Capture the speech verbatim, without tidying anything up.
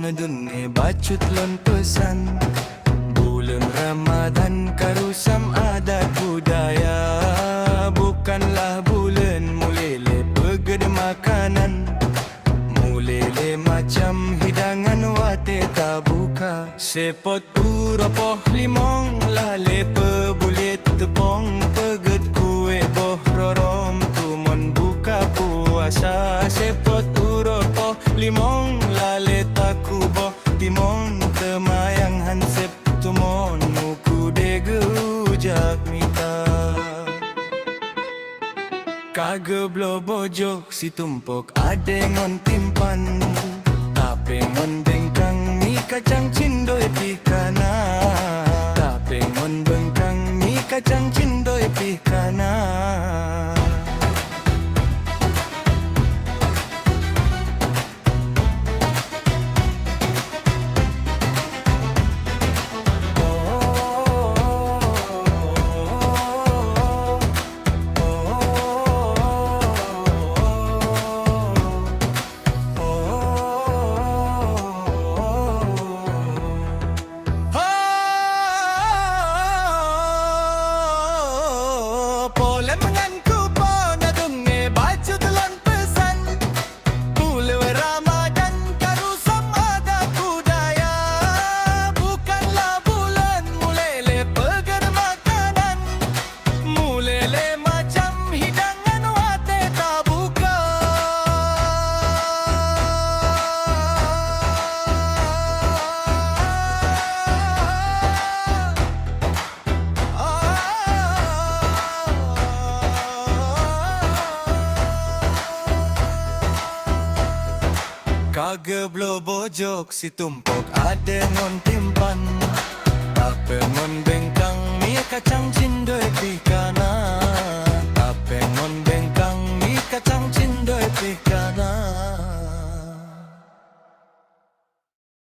Deungoe bacut lôn peusan, buleuen Ramadhan karusam adat budaya, bukanlah buleuen mulele peugét makanan. Mulele macam hidangan watée tabuka. Seupôt uroe poh limong lalée peubulet teupông, peugét kueh boh rorom tumon buka puasa. Seupôt uroe poh limong lalée takuboh timon, teumayang han sép tumon, muku degeu jak mita. Ka geubloe bojok situmpok adée ngon timphan, tapée ngon bengkang, mi kacang cindoi pih kana. Tapée ngon bengkang, mi kacang cindoi pih kana. Polem ngan kupo na deungoe bacut lôn peusan. Buleuen Ramadhan karusam adat budaya, bukanlah buleuen mulele peugét makanan. Mulele macam hidangan watée tabuka. Ka geubloe bojok situmpok adée ngon timphan, tapée ngon bengkang, mi kacang cindoi pih kana.